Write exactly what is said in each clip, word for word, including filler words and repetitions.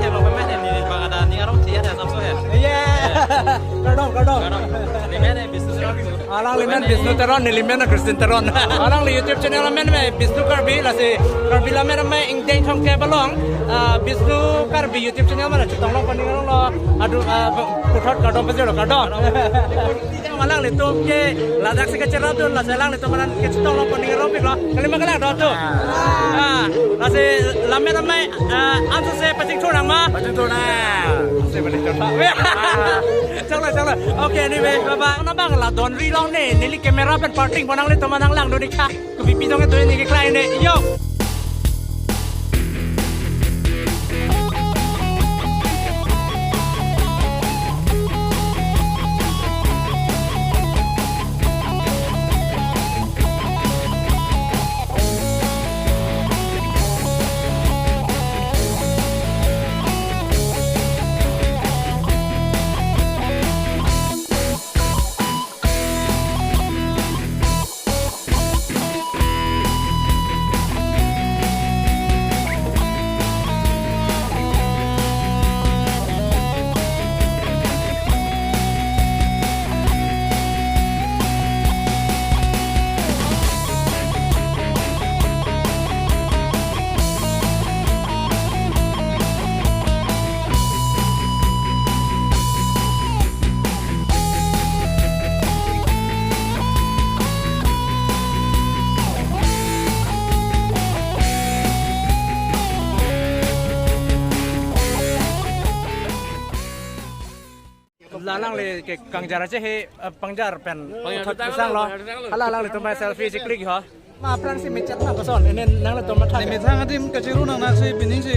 thek lo, pame ne, ne bang ada ning arong thia ne, samso he. Yeah. Kardom, kardom. Kardom. Neli men ne Bisnu Teron. Alangli men Bisnu Teron, neli men Christine Teron. Alangli YouTube channel amen me Bisnu Karbi, lasi Karbi alam me ingdeng thomkep along, ah, Bisnu Karbi YouTube channel amen chetong long pon ning arong lo. Adu, ah, puthot kardom pajirlo, kardom. Alanglitum ke ladak si kacherapdun, lasi alanglitum amen kachetong long pon ning arong piklo. Kalima kalang do tu. Ah, lasi lam me ramai, ah, anso se pachingthur nang ma? Pachingthur nang. Se balik chota. Chalo, chalo. Okay, anyway, bye bye. Nang bang la donri long ne, neli camera pen parting pon nanglitum amen nang langdun ik tha. Kopi pi dong ke tu ne ke klai ne. Yo. Alangli ke kangjar aje he, eh, pangjar pen. Pangjar puthot tang lo, sang lo. Pangjar tang lo. Hala alanglitum pen selfie si click ho. Ma aphrangsi mechat na koson, ini nanglitum matha. Ne methang adim kachiru nang naksi pining si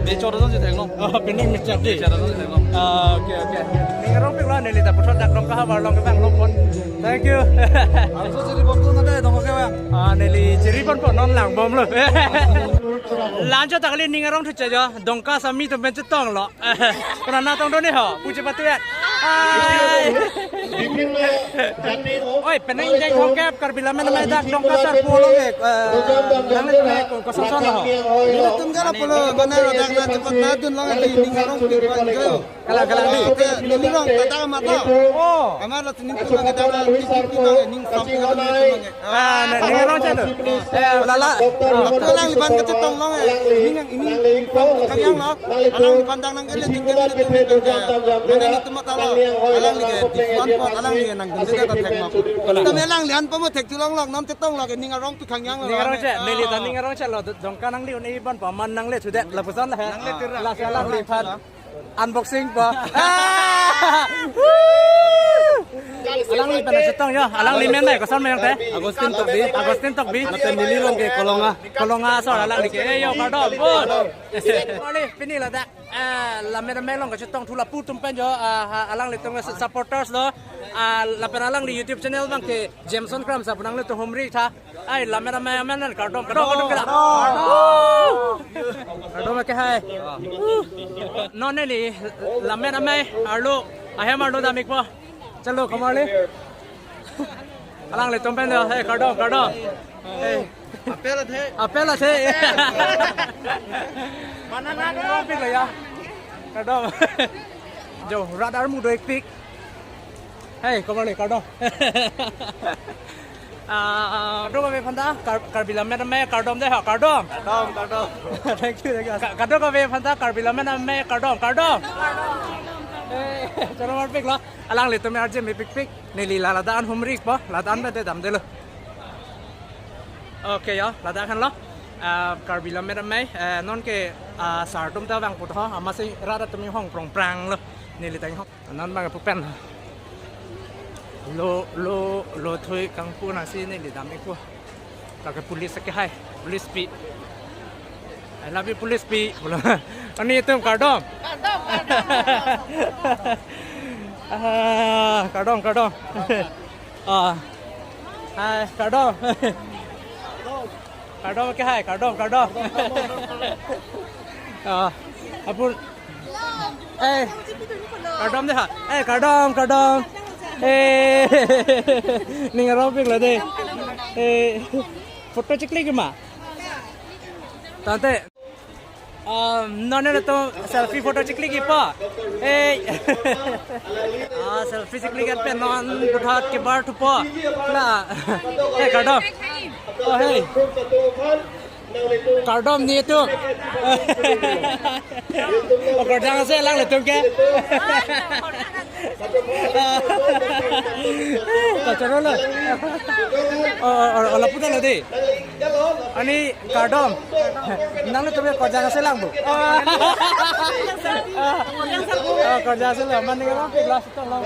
mechot ason si theklong. Oh, pining mechat di. Mechot ason si theklong. Ah, okay, okay. Ning arongpik lo, neli ta puthot dak Dongka havar along kevang longpon. Thank you. Arloso chiri ponpo na dei, Dongka kevang. Ah, neli chiri ponpo, non langbom lo. Lancho ta kali ning arong thuche jo, Dongka sami atum pen chetong lo. Pernah natong doni ho, puji patu ya. Hai. Oi, penang jeng thongkep Karbi Lammet Amei dak Dongka sar pulo ke, eh, nanglitum ke ko, koson son ho. Nelitum ke lapulo, mana dak na cepat na dun long di ning arongpik pen jo. Kalang, kalang di. Ke, neli rong, tata amat lo. Oh. Amat lo, sining tum ke dak na, ning tum ke ning sam tum ke. Ah, na, ning arong chalo. Eh, lala. Waktu alangliphan kachetong long, eh, ning yang ini, ning kang yang lo. Alangliphan dak nang kele tingkang ini tum ke. Mana ini tum mata lo. Alangli ke, di puan pot, alangli ke nang gendut ta thek mok. Tame alangli an pamo thek chulong long, non chetong lo ke ning arongpik kang yang lo. Ning arong che, neli ta ning arong chalo, Dongka nangli un-e ponpo, aman nangle thudet, lapuson he. Nangle tira. Lasi alangliphan unboxing po. Ah! Woo! Alangli pen chetong jo, alangli men nai, koson men te? Agustin Tokbi. Agustin Tokbi. Mate neli rong ke Kolonga. Kolonga asor alangli ke. Eh, yo, kardom. Oh. Kali, pini ladak, eh, Lammet Amei along kachetong thu lapu atum pen jo, ah, ha, alanglitum supporters lo. Ah, lapen alangli YouTube channel abang ke Jameson Kramsa pu nanglitum humri tha. Ai, Lammet Amei amen, kardom, kardom, kardom, kardom. Kardom ke hai. Non neli Lammet Amei arlo, ahem arlo dam-ikpo. Chalo, komarli. Alanglitum pen do, hey, kardom, kardom. Hey. Apel athe. Apel athe. Mana na do? Pik lo ya. Kardom. Jo, rat armu do-ikpik. Hey, komarli, kardom. Ah, kardom abe phanta, Kar-, Karbi Lammet Amei, kardom dei ha, kardom. Kardom, kardom. Thank you, thank you. Ka-, kardom abe phanta, Karbi Lammet Amei, kardom, kardom. Eh, chalo marpik lo. Alanglitum arje mepikpik. Neli la ladak an humri-ikpo, ladak an bete damdelo. Okay, yo, ladak an lo. Ah, Karbi Lammet Amei, eh, non ke, ah, sar atum ta vang put ho, amatsi rat atum inghong prong prang lo. Neli ta inghong. Non bang pu pen. Lo, lo, lo thui kangpu nangsi neli dam-ikpo. Kake police ke hai, police pi. I love you, police pi. Ani itum kardom. Kardom, kardom. Ah, kardom, kardom. Ah. Hai, kardom. Kardom ke hai, kardom, kardom. Ah, apun. Eh, kardom dei ha. Eh, kardom, kardom. Eh, ning arongpik lo dei. Eh, photo cheklik ma. Tangte. Um, non nelitum selfie photo cheklik-ikpo. Eh. Ah, selfie cheklik-et pen non puthot kebar thupo. La. Eh, kardom. Oh, hey. Kardom nelitum. Oh, kardom ase alanglitum ke. Ta choro lo. Oh, oh, oh, oh, lapu ta lo dei. Ani kardom. Nanglitum ke kojang ase lang bu. Oh, kojang ase lang. Mane ke bang, glass tong lang.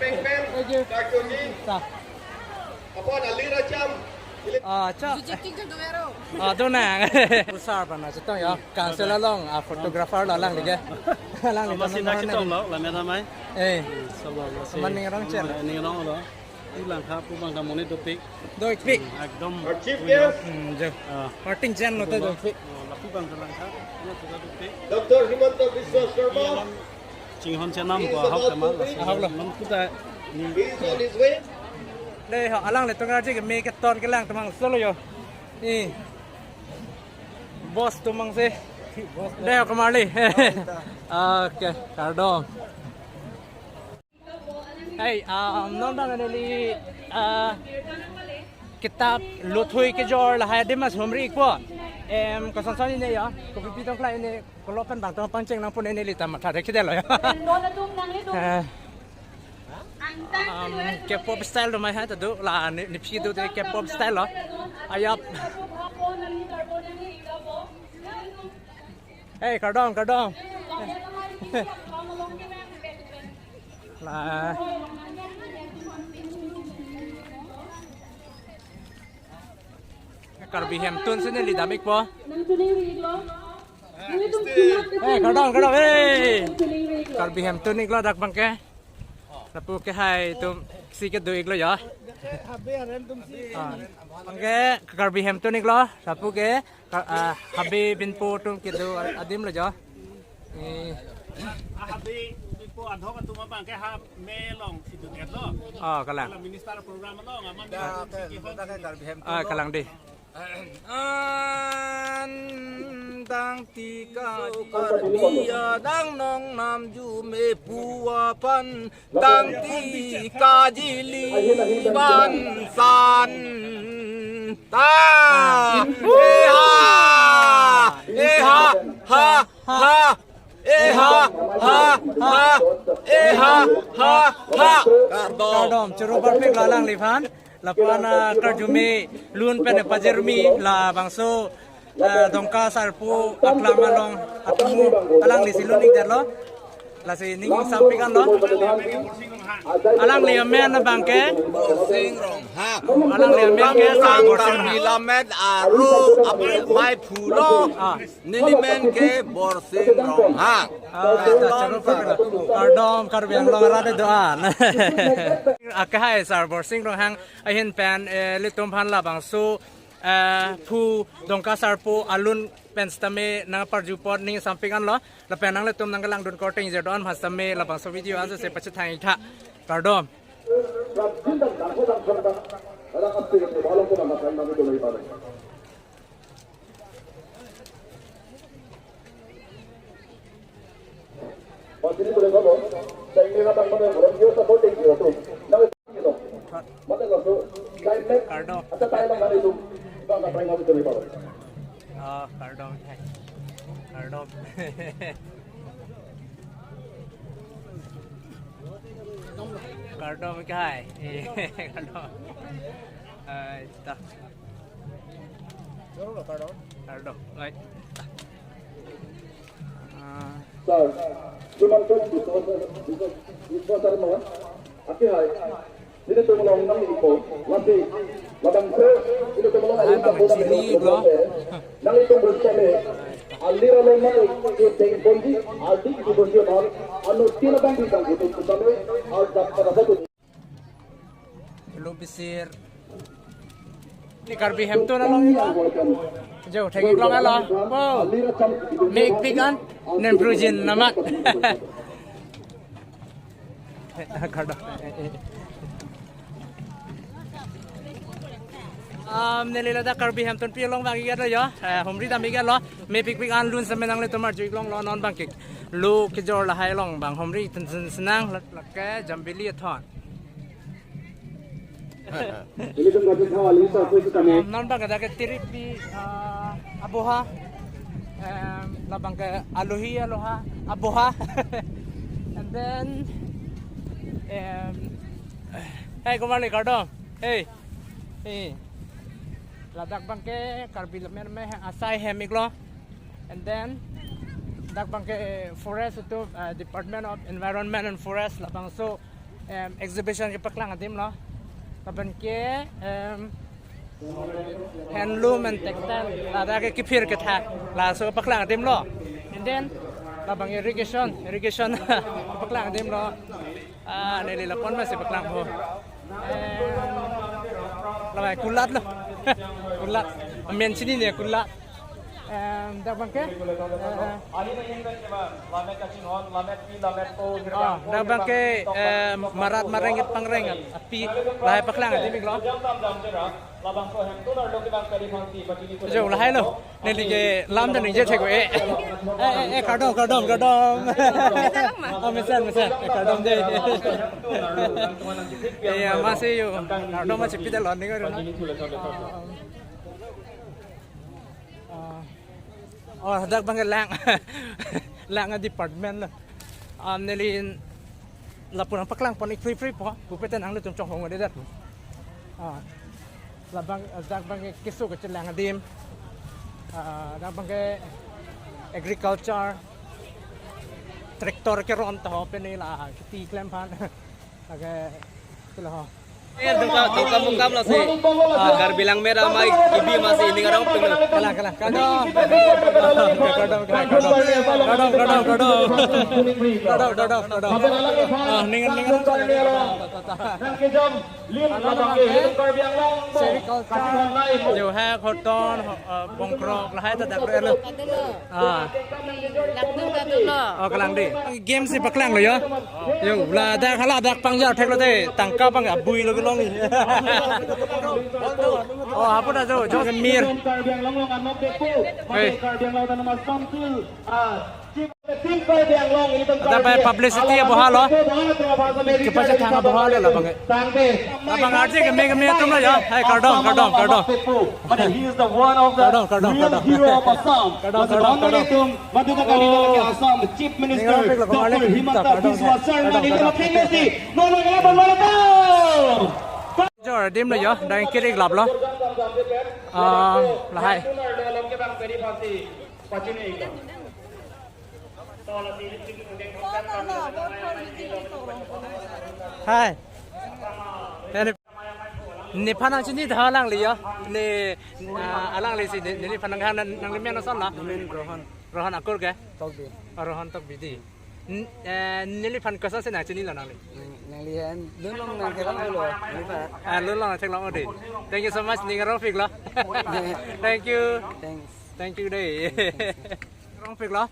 Thank you. Ta. Apa, Ali Racham? Ah, cha. Jujik tik jadu ero. Ah, do nang. Pusar pana chetong ya. Cancel along, ah, photographer lo alangli ke. Alangli. Amatsi dak chetong lo, Lammet Amei. Eh. Sabar, masih. Amat ning arong chen. Ning arong lo. Pu langkha, pu bang ta monit dopik. Dopik. Ekdom. Our chief guest. Hmm, jo. Ah. Martin Chen lo te dopik. Oh, lapu bang ta langkha. Ano sudah dopik. Doctor Himanta Biswa Sharma. Chinghon chenam ko ahok tema. Ahok lo. Nang kuta ni. He is on his way. Dei ho, alangtum arje ke me keton kelang temang solo yo. Ni. Boss atum mang se. Dei ho, komarli. Okay, kardom. Hey, um, non bang neli, uh, kitap lo thui kejor lahai adim mas humri-ikpo. Em, koson son ini ya, kopi pitong kla ini. Kolo pen bang tong pangcheng nangpo, neli ta matha thekthedetlo ya. Eh. Um, K-pop style do mai ha ta do la ne, nephi do dei K-pop style lo. Ayap. Hey, kardom, kardom. Ah. Karbi Hemtun si neli dam-ikpo. Eh, kardom, kardom, eh. Karbi Hemtun-iklo dak abangke. Lapu kehai atum si kedo-iklo ya. Ah. Abangke Karbi Hemtun-iklo. Lapu ke ka-, ah, habe binpo atum kedo adim lo ya. Eh. Habe binpo adhok atum abangke ha me along si dun-etlo. Oh, kalang. Minister program along aman. Ya, si ke, kihon dak ke Karbi Hemtun. Ah, kalang dei. An dang ti kajili, dang nong namju me pu aphan, dang ti kajili ban san ta. Eh ha, eh ha, ha, ha. Eh ha, ha, ha. Eh ha, ha, ha. Kardom. Kardom, choro parpik lo alangliphan. Lapu-an, ah, karjume lun pen pajirmi labangso, ah, Dongka Sarpo aklam along atum alangli si lun-ikdetlo. Lasi ning ingsampik-anlo. Alangli amen abangke Borsing Ronghang. Alangli amen ke Sar Borsing Ronghang. Lamet aru ap-, mai phulo. Ah. Neli men ke Borsing Ronghang. Ah, ta choro parpik lo. Kardom, Karbi Anglong arat kedo-an. Akehai Sar Borsing Ronghang ahin pen, eh, ilitum aphan labangso, eh, phu Dongka Sarpo alun pen sitame nangparju apot ning ingsampik-anlo. Lapen nanglitum nangkelangdun korte ingjir do-an aphan sitame labangso video ansi pachethang-ik tha. Kardom. Kardom. Oh, kardom. Kardom. Kardom kehai. Kardom. Ai, ta. Kardom. Right. Ah. Sir, Himanta Biswa, Biswa, Biswa Sarma, akehai, nelitum along nang-ikpo, lasi, labangso, nelitum along. Hai, bang, chini lo. Nanglitum bus kami, alir along nang-ik, ipeng ponji, adik di ponji mal, anu tina bang di bang itu kami, al dak pada satu. Lo bisir. Ni Karbi Hemtun along lo. Jo, thek-ik long alo. Oh. Mik pik an. Nemprujin namat. Kardom. Um, neli ladak Karbi Hemtunpi along vang-iklo ya. Eh, humri dam-iklo. Mepik pik an lun sitame nanglitum arju-ik longlo non abangke. Lo kejor lahai along bang humri tensen senang lak-, lake Jambili athon. Ilitum kachetha ali sa pui sitame. Um, non abangke dak ke Tiripi, uh, aboha. Um, labangke Alohi aloha, aboha. And then, um, hey, kumali kardom. Hey. Hey. Ladak abangke Karbi Lammet Mehang asai hem-iklo. And then, dak abangke forest itu, uh, Department of Environment and Forest labangso, um, exhibition kepaklang adim lo. Lapen ke, um, handloom and textile, ladak ke kephir ketha, laso paklang adim lo. And then, labang irrigation, irrigation paklang adim lo. Ah, neli lapu-an masi paklang ho. Eh, labang kulat lo. Kulat. Amen chinine kulat. Em, dak abangke. Eh, ah, dak abangke, eh, marat mareng-et pangreng api lahai paklang adim-iklo. Jo, lahai lo. Neli ke lam dan ningje thek-o, eh. Eh, eh, eh, kardom, kardom, kardom. Oh, mesen, mesen. Eh, kardom dei. Eh, ya, masi yo. Kardom masi pida lo ning ko. Ah, oh, dak abangke lang. Lang a-department lo. Ah, neli lapu-an paklang pon-ik free free po, pupe te nanglitum chonghong-ode dak. Ah, labang, dak abangke keso kachelang adim. Ah, dak abangke agriculture. Tractor keron ta ho pen la kheti klem aphan. Lake, hala ho. Eh, Dongka, Dongkamukam lasi. Ah, Karbi Langmera amei kebi masi ning arong peng. Kalang, kalang. Kardom. Kardom, kardom, kardom. Kardom, kardom, kardom. Kardom, kardom, kardom. Ah, ning, ning arong. Lim labang ke Hidung Karbi Anglong. Sericulture. Yo, ha, hoton, ho-, eh, bongkrok, lahai ta dak lo. Ah. Latum ta dolo. Oh, kalang dei. Game si paklang lo yo. Yo, ladak, ladak pangjar thek lo dei. Tangka pang abui lo kelong ni. Oh, apa dah jo, jo mir. Karbi Anglong lo ngan nok deku. Hey. Karbi Anglong Autonomous Council. Ah, Ada bai publicity aboha lo. Kepachethang aboha lo labang ke. Labang arje keme keme atum lo ya. Hai, kardom, kardom, kardom. But he is the one of the Kardom, kardom, real kardom. Hero of Assam. Kardom, kardom, kardom. Assam Chief Minister Doctor Himanta Biswa Sarma. Kardom, kardom. Jor dim lo ya, dang kiri gelap lo. Ah, lahai. Hai. Neli, nephan nangchini tha alangli yo. Ne, ah, alangli si ne, neliphan nang, nang, nangli men ason la. Nemen Rohan. Rohan akur ke? Tokbi. Oh, Rohan Tokbi dei. N-, eh, neliphan koson si nangchini lo nangli. Nang, nangli han lunlong nangtheklong lo. Neliphan. Ah, lunlong nangtheklong dei. Thank you so much, ning arongpik lo. Thank you. Thanks. Thank you dei. Arongpik lo.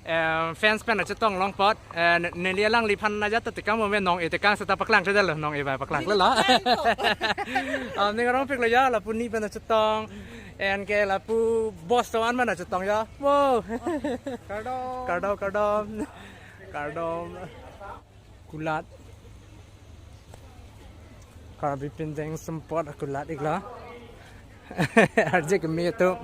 Eh, fans pen nangchetong long apot, eh, ne-, neli alangliphan ajat ta tekang mo me nong-e tekang seta paklang thedetlo, nong-e bai paklang lo. Ah, ning arongpik lo ya, lapu ni pen nangchetong, en ke lapu boss to an ma nangchetong ya. Wow. Kardom. Kardom, kardom. Kardom. Kulat. Karbi pindeng sempot kulat iklo. Arje keme atum.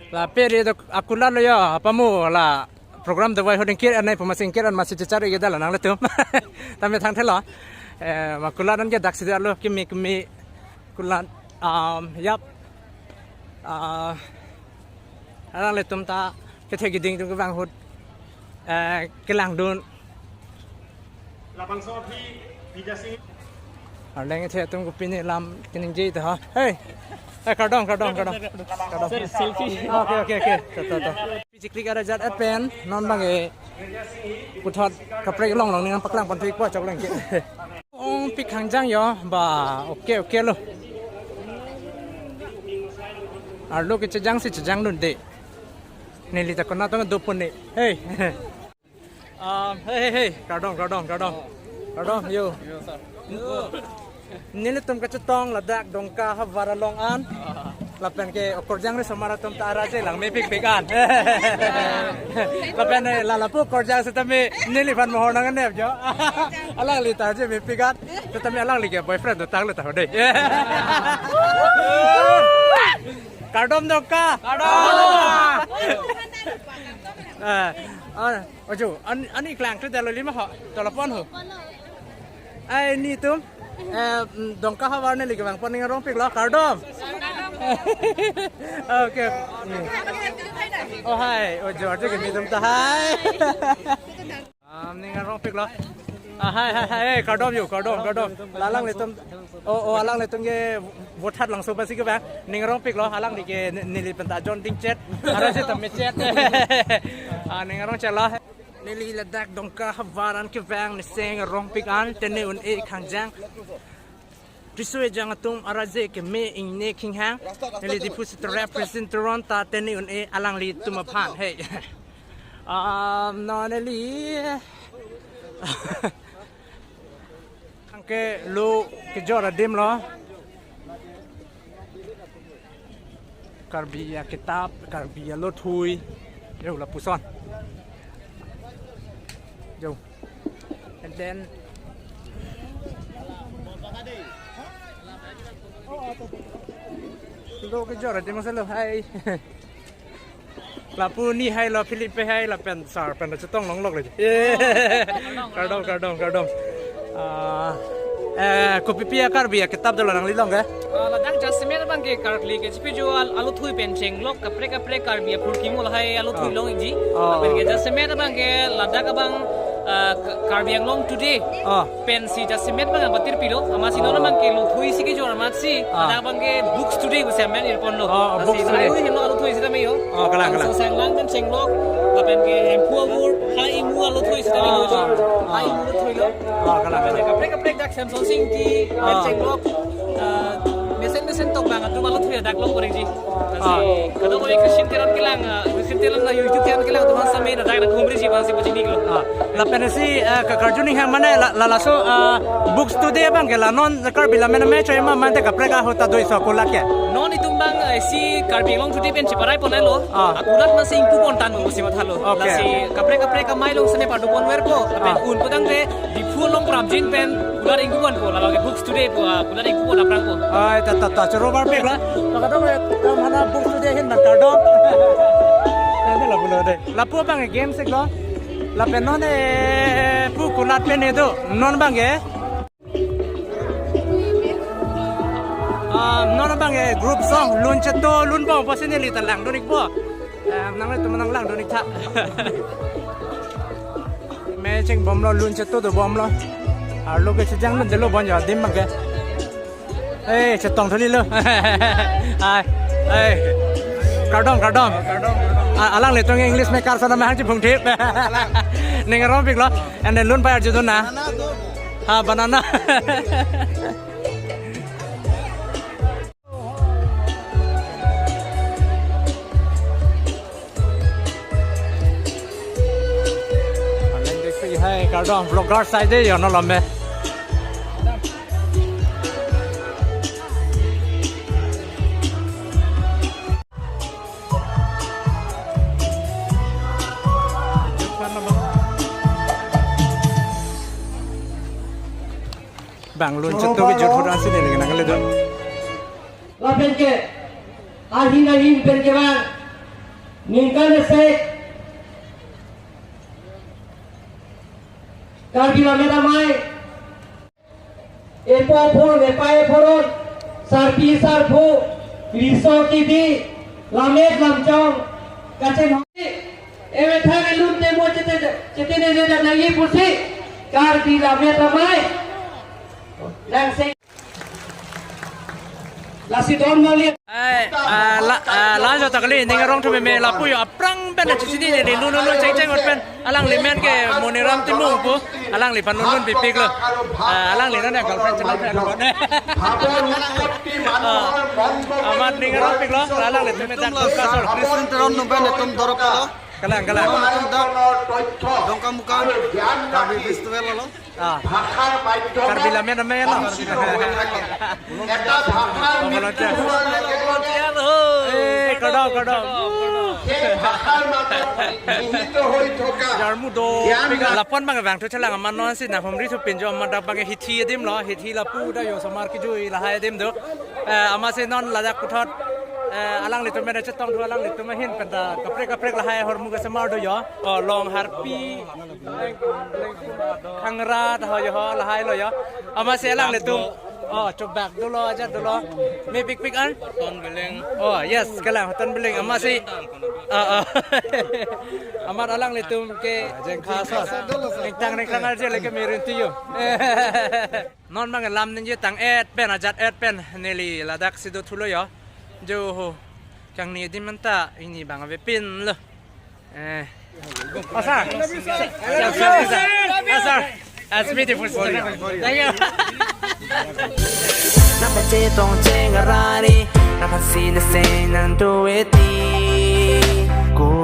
La peri do akulat lo ya, apa mo la program dawai hoding kir anai puma singkir an masih cecar ida la nanglitum. Tame thangthelo. Eh, ma kulat an ke dak sida lo keme keme kulat, um, yap. Ah, alanglitum ta kethe keding atum kevang ahut, eh, kelangdun. Labangso aphi, Bijasing. Arleng kethe atum kopine lam keningje ta ha. Hey. Eh, kardom, kardom, kardom. Kardom. Sir, selfie. Ah, okay, okay, okay. To, to, to. Pijiklik arajat et pen, non bang e. Puthot kaprek longlong ni nang paklang pon thik po chok leng ke. Ongpik hangjang yo, ba, okay, okay lo. Arlo ke chejang si chejangdun dei. Neli ta kona tong do pon ni. Hey. Um, hey, hey, hey, kardom, kardom, kardom. Kardom, yo. Yo, sir. Nelitum kachetong ladak Dongka havar along an. Lapen ke okorjang ri somar atum ta arje lang mepikpik an. Lapen, eh, lalapu okorjang setame neliphan mohor nang nep jo. Alangli ta arje mepik an. Setame alangli ke boyfriend do tanglo ta ho dei. Kardom Dongka. Kardom. Eh, ah, ojo, an, ani klang tu dalo lima ho. Telepon ho. Ai, netum. Eh, mm, Dongka havar neli kevang pon ning arongpik lo, kardom. Okay. Mm. Oh, hai. Ojo, ojo, keme atum ta hai. Um, ning arongpik lo. Ah, hai, hai, hai, eh, kardom yo, kardom, kardom. La alanglitum, oh, oh, alanglitum ke vote hat langso pasi kevang. Ning arongpik lo, alangli ke ne-, neli penta John Ding chat. Arasi tame chat. Ah, ning arong chat lo. Neli ladak Dongka havar an kevang, neseng arongpik an, tene un-e hangjang. Riso ejang atum arje keme ingne khinghang. Neli Diphu sita represent ron ta tene un-e alanglitum aphan. Hey. Um, no neli. Angke lo kejor adim lo. Karbi akitap, Karbi alothui. Yo lapuson. Yo. And then lo kejor adim lo hai. Lapu ni hai lo Philip hai lapen sir pen chetong longlok le. Kardom, kardom, kardom. Ah, eh, kopi pi a Karbi akitap dolo nangli long ke? Ah, ladak Jasmine Abang ke karkli ke chipi jo al-, alo thui pen chenglok kaprek kaprek Karbi aphurkimo lahai alo thui Oh. longji. Oh. Lapen ke jasemet abang ke ladak abang, ah, K-, Karbi Anglong Today. Oh. Pensi jasemet abang patir pilo. Amatsi non Oh. abang ke lo thui si kejor amatsi. Ah. Ladak abang ke Books Today pusi amen irponlo. Oh, Lasi Books Today. Lahai henlo alo thui sita me jo. Oh, kalang, kalang. Langsung sanglang pen chenglok. Lapen ke Hemphu Awur, ha imu alo thui sita me jo. Oh. Ha imu lo thuilo. Oh, kalang, kalang. Kaprek kaprek dak Samson Singki, Ah. pen chenglok. Ah, mesen mesen tok abang atum alo thui dak long koreng ji. Ah. Lasi, kadokave Christian Teron kelang, ah, Christian Teron la YouTube channel kelang atum sampai na dak na kumri ji abang si pachini ko. Ah. Lapen si, eh, ka karjuning ha mane la, la, laso, ah, Books Today abang ke la non Karbi Lammet Amei choi ma mante kaprek ahut ta do-iso kulat ke. Non itum abang, eh, si Karbi Anglong Today pen chiparai ponlo. Ah. Akulat masi ingpu pon tanglo si mathalo. Okay. Lasi kaprek kaprek amei along sene pado ponverpo. Lapen Ah. un putang te Diphu along prapjin pen kulat ingpu ponpo, lalu ke Books Today pu, ah, kulat ingpu pon aphrang po. Ai, ta, ta, ta, choro barpik la. Ta kadokave, ta mana Books Today ahin abang kardom. Kardom lapulo dei. Lapu abang game siklo. Lapen non, eh, pu kulat pen do. Non abang ke. Ah, non abang ke group song lun cheto lun bom pusi neli ta langdun-ikpo. Eh, nanglitum nang langdun-ik tha. Me chengbomlo, lun cheto dobomlo. Arlo ke chejang lun delo bon jo adim abang ke. Eh, chetong thuli lo. Ai, ai. Kardom, kardom. Ah, alanglitum English me karsa na mahang chiphung thip. Ning arong piklo. Ante lun pai arjudun na. Ha, banana. Hai, kardom, vlogger side yo, non lame. Bang lun cheto kejut hut ansi neli nangledun. Lapen ke, ahin ahin pen ke bang, ningkan isi, Karbi Lammet Amei, epo phun, epa ephoron, sarpi sarpo, riso kidi, lammet lamchong, kachenghong. Emethang elun temo chete, chete ne ne nangji pusi, Karbi Lammet Amei. Nang se. Lasi don mali. Ai, ah, la, ah, la jo ta kali, ning arong thu meme lapu jo aphrang pen chisi di, di lun lun cheng cheng ot pen. Alangli men ke Moniram Timung pu. Alangliphan lun lun pipiklo. Ah, alangli non girlfriend chelang pen lo ne. Ah, amat ning arong piklo, alanglitum me dak kasol. Christian Teron nungpen etum dorop lo. Kalang, kalang. Etum dak Dongkamukam Karbi Festival lo. Ah. ভাষাৰ মাধ্যমত Karbi Lammet Amei lo. সংস্কৃত হৈ থাকে। এটা ভাষাৰ মৃত্যু হোৱাৰ লগে লগে Eh, kardom, kardom. সেই ভাষাৰ মাজত নিহিত হৈ থকা Jarmu do. Jan- Lapu-an abang vangthu chelang amat non si nanghumri thupin jo amat dak abang hithi adim lo, hithi lapu dak jo osomar kejui lahai adim do. Eh, amatsi non ladak puthot, eh, alanglitum mena chetong thu alanglitum ahin pen ta kaprek kaprek lahai ahormu kesemar do jo. Oh, long harpi. Khangra ta ho jo ho lahai lo jo. Amatsi alanglitum. Oh, chobak dolo, ajat dolo. Mepik pik an? Ton Billing. Oh, yes, kalang Ton Billing. Amatsi. Ah, ah. Amat alanglitum ke jengkha so. Ningtang ningtang arje leke mirin tiyo. Non abang lam ningje tang-et pen, ajat-et pen neli ladak si do thulo jo. Jo ho. Kangni adim anta ingni abang avepinlo. Eh. Oh, sir. Sir, sir, sir. Ah, sir. It's beautiful. Thank you. Nang pachetong cheng arari, nang phansi na seng nang do eti. Ko